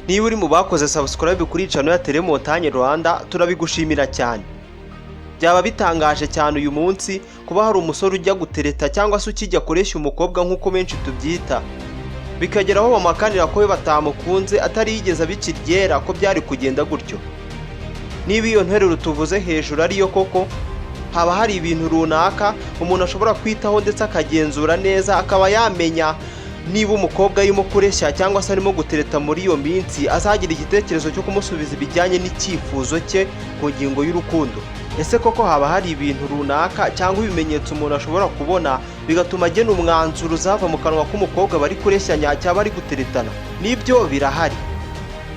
Niba uri mu bakoze subscribe kuri channel ya Telemontagne Rwanda, turabigushimira cyane. Byaba bitangaje cyane uyu munsi kuba hari umusore ujya gutereta cyangwa se ukijya kureshya umukobwa nk'uko benshi tubyita, bikagera aho bamuhakanira ko we batamukunze, atari yigeze abica iryera ko byari kugenda gutyo. Niba iyo nteruro tuvuze hejuru ariyo koko, haba hari ibintu runaka umuntu ashobora kwitaho ndetse akagenzura neza, akaba yamenya niba umukobwa arimo kureshya cyangwa se arimo gutereta muri iyo minsi, azagira igitekerezo cyo kumusubiza ibijyanye n'icyifuzo cye ku ngingo y'urukundo. Ese koko haba hari ibintu runaka cyangwa ibimenyetso umuntu ashobora kubona bigatuma agena umwanzuro uzava mu kanwa k'umukobwa bari kureshyanya cyangwa bari guteretana? Nibyo, birahari.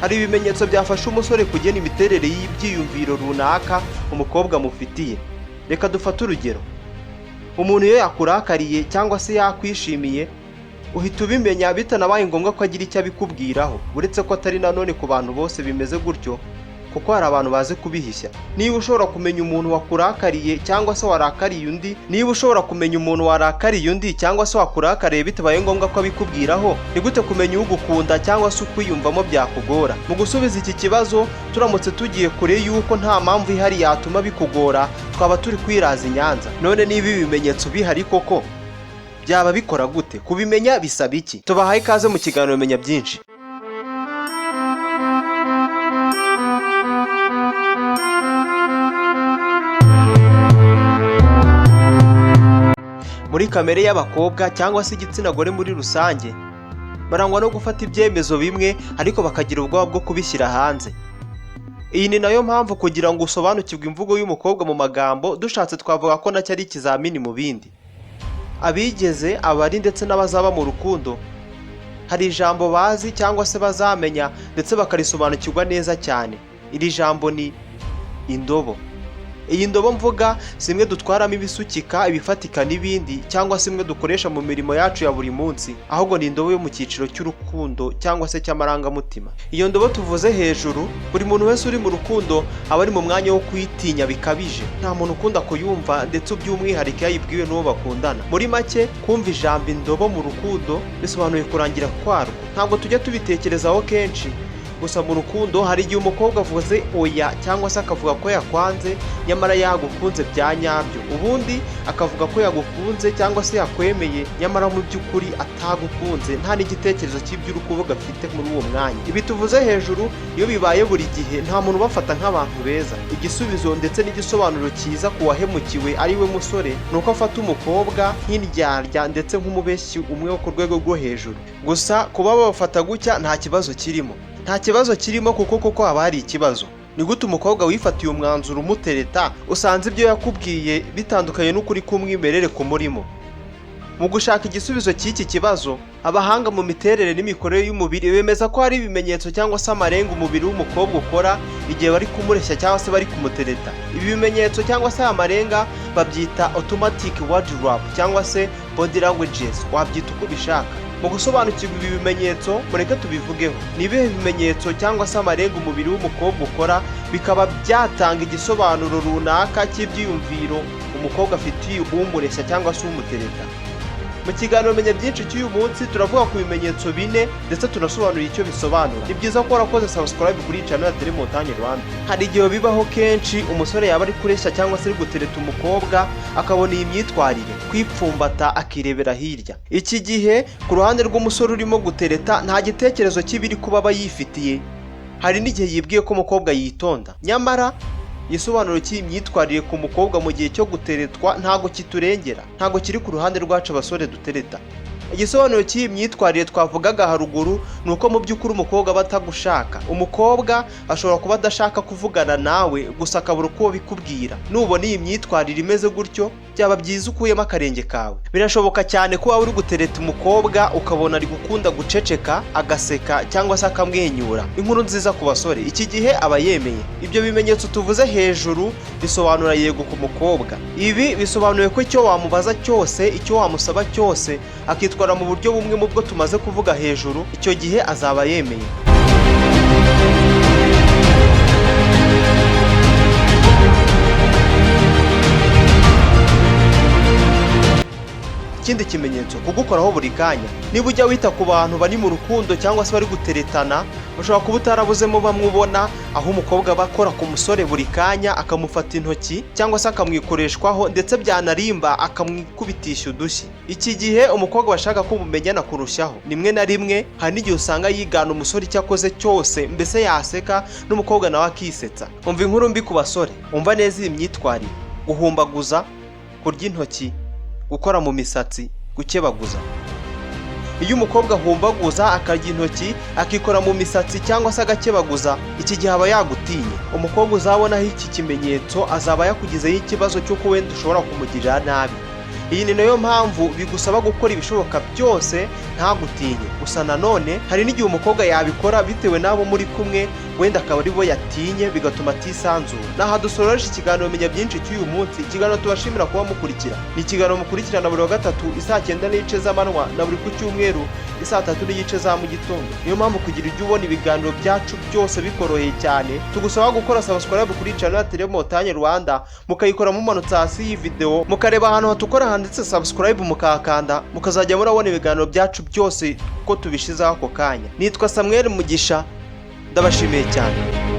Hari ibimenyetso byafasha umusore kugena imiterere y'ibyiyumviro runaka umukobwa amufitiye. Reka dufate urugero: umuntu iyo yakurakariye cyangwa se yakwishimiye, uhita ubimenya bitanabaye ngombwa ko agira icyo abikubwiraho, uretse ko atari nanone ku bantu bose bimeze gutyo, kuko hari abantu bazi kubihishya. Niba ushobora kumenya umuntu wakurakariye cyangwa se warakariye undi, niba ushobora kumenya umuntu warakariye undi cyangwa se wakurakariye bitabaye ngombwa ko abikubwiraho, ni gute kumenya ugukunda cyangwa se ukwiyumvamo byakugora? Mu gusubiza iki kibazo, turamutse tugiye kure y'uko nta mpamvu ihari yatuma bikugora, twaba turi kwiraza i Nyanza. None niba ibimenyetso bihari koko, byaba bikora gute? Kubimenya bisaba iki? Tubahaye ikaze mu kiganiro Menya Byinshi. Muri kamere y'abakobwa cyangwa se igitsina gore muri rusange, barangwa no gufata ibyemezo bimwe ariko bakagira ubwoba bwo kubishyira hanze. Iyi ni nayo mpamvu kugira ngo usobanukirwe imvugo y'umukobwa mu magambo, dushatse twavuga ko nacyo ari ikizamini mu bindi. Abigeze, abari ndetse n'abazaba mu rukundo, hari ijambo bazi cyangwa se bazamenya ndetse bakarisobanukirwa neza cyane. Iri jambo ni indobo. Iyi ndobo mvuga si imwe dutwaramo ibisukika, ibifatika n'ibindi, cyangwa se imwe dukoresha mu mirimo yacu ya buri munsi, ahubwo ni indobo yo mu cyiciro cy'urukundo cyangwa se cy'amarangamutima. Iyo ndobo tuvuze hejuru, buri muntu wese uri mu rukundo aba ari mu mwanya wo kuyitinya bikabije. Nta muntu ukunda kuyumva, ndetse by'umwihariko iyo ayibwiwe n'uwo bakundana. Muri make, kumva ijambo indobo mu rukundo bisobanuye kurangira kwarwo. Ntabwo tujya tubitekerezaho kenshi. Gusa mu rukundo hari igihe umukobwa avuze oya cyangwa se akavuga ko yakwanze nyamara yagukunze bya nyabyo, ubundi akavuga ko yagukunze cyangwa se yakwemeye nyamara mu by'ukuri atagukunze, nta n'igitekerezo cy'iby'urukundo afite muri uwo mwanya. Ibi tuvuze hejuru, iyo bibaye buri gihe, nta muntu ubafata nk'abantu beza. Igisubizo ndetse n'igisobanuro cyiza ku wahemukiwe ari we musore ni uko afata umukobwa nk'indyarya ndetse nk'umubeshyi umwe wo ku rwego rwo hejuru. Gusa kuba babafata gutya nta kibazo kirimo, nta kibazo kirimo, kuko koko haba hari ikibazo. Ni gute umukobwa wifatiye umwanzuro umutereta usanze ibyo yakubwiye bitandukanye n'ukuri k'umwimerere kumurimo? Mu gushaka igisubizo cy'iki kibazo, abahanga mu miterere n'imikorere y'umubiri bemeza ko hari ibimenyetso cyangwa se amarenga umubiri w'umukobwa ukora igihe bari kumureshya cyangwa se bari kumutereta. Ibi bimenyetso cyangwa se aya marenga babyita automatic wardrobe cyangwa se body languages, wabyita uko ubishaka. Mu gusobanukirwa ibi bimenyetso, mureke tubivugeho. Ni ibihe bimenyetso cyangwa se amarenga umubiri w'umukobwa ukora bikaba byatanga igisobanuro runaka cy'ibyiyumviro umukobwa afitiye umureshya cyangwa se umutereta? Mu kiganiro Menya Byinshi cy'uyu munsi, turavuga ku bimenyetso bine ndetse tunasobanura icyo bisobanura. Ni byiza ko warakoze subscribe kuri channel ya Telemontagne Rwanda. Hari igihe bibaho kenshi, umusore yaba ari kureshya cyangwa se ari gutereta umukobwa, akabona iyi myitwarire: kwipfumbata, akirebera hirya. Iki gihe, ku ruhande rw'umusore urimo gutereta, nta gitekerezo kibiri kuba aba yifitiye. Hari n'igihe yibwiye ko umukobwa yitonda, nyamara igisobanuro cy'iyi myitwarire ku mukobwa mu gihe cyo guteretwa ntabwo kiturengera, ntabwo kiri ku ruhande rwacu abasore dutereta. Igisobanuro cy'iyi myitwarire twavugaga haruguru ni uko mu by'ukuri umukobwa aba atagushaka. Umukobwa ashobora kuba adashaka kuvugana nawe gusa, akabura uko bikubwira. Nubona iyi myitwarire imeze gutyo, byaba byiza ukuyemo akarenge kawe. Birashoboka cyane ko waba uri gutereta umukobwa, ukabona ari gukunda guceceka, agaseka cyangwa se akamwenyura. Inkuru nziza ku basore, iki gihe aba yemeye. Ibyo bimenyetso tuvuze hejuru bisobanura yego ku mukobwa. Ibi bisobanuye ko icyo wamubaza cyose, icyo wamusaba cyose, akitwara mu buryo bumwe mu bwo tumaze kuvuga hejuru, icyo gihe azaba yemeye. Ikindi kimenyetso, kugukoraho buri kanya. Niba ujya wita ku bantu bari mu rukundo cyangwa se bari guteretana, ushobora kuba utarabuzemo bamwe ubona aho umukobwa aba akora ku musore buri kanya, akamufata intoki cyangwa se akamwikoreshwaho, ndetse byanarimba akamwikubitisha udushyi. Iki gihe umukobwa bashaka ko mumenyana kurushaho. Rimwe na rimwe hari n'igihe usanga yigana umusore icyo akoze cyose, mbese yaseka n'umukobwa nawe akisetsa. Umva inkuru mbi ku basore, umva neza iyi myitwarire: guhumbaguza, kurya intoki, gukora mu misatsi, gukebaguza. Iyo umukobwa ahumbaguza, akarya intoki, akikora mu misatsi cyangwa se agakebaguza, iki gihe aba yagutinye. Umukobwa uzabonaho iki kimenyetso azaba yakugizeho ikibazo cy'uko wenda ushobora kumugirira nabi. Iyi ni nayo mpamvu bigusaba gukora ibishoboka byose ntagutinye. Gusa nanone hari n'igihe umukobwa yabikora bitewe n'abo muri kumwe, wenda akaba ari bo yatinye, bigatuma atisanzura. Ni aha dusoreje ikiganiro Menya Byinshi cy'uyu munsi, ikiganiro tubashimira kuba mukurikira. Ni ikiganiro mukurikirana buri wa gatatu isaa 9:30 z'amanywa na buri ku cyumweru isaa 3:30 za mu gitondo. Niyo mpamvu kugira ujye ubona ibiganiro byacu byose bikoroheye cyane, tugusaba gukora subscribe kuri channel ya Telemontagne Rwanda, mukayikora mumanutse hasi y'iyi video, mukareba ahantu hatukora handitse subscribe, mukahakanda, mukazajya murabona ibiganiro byacu byose ko tubishizeho ako kanya. Nitwa Samuel Mugisha, ndabashimiye cyane.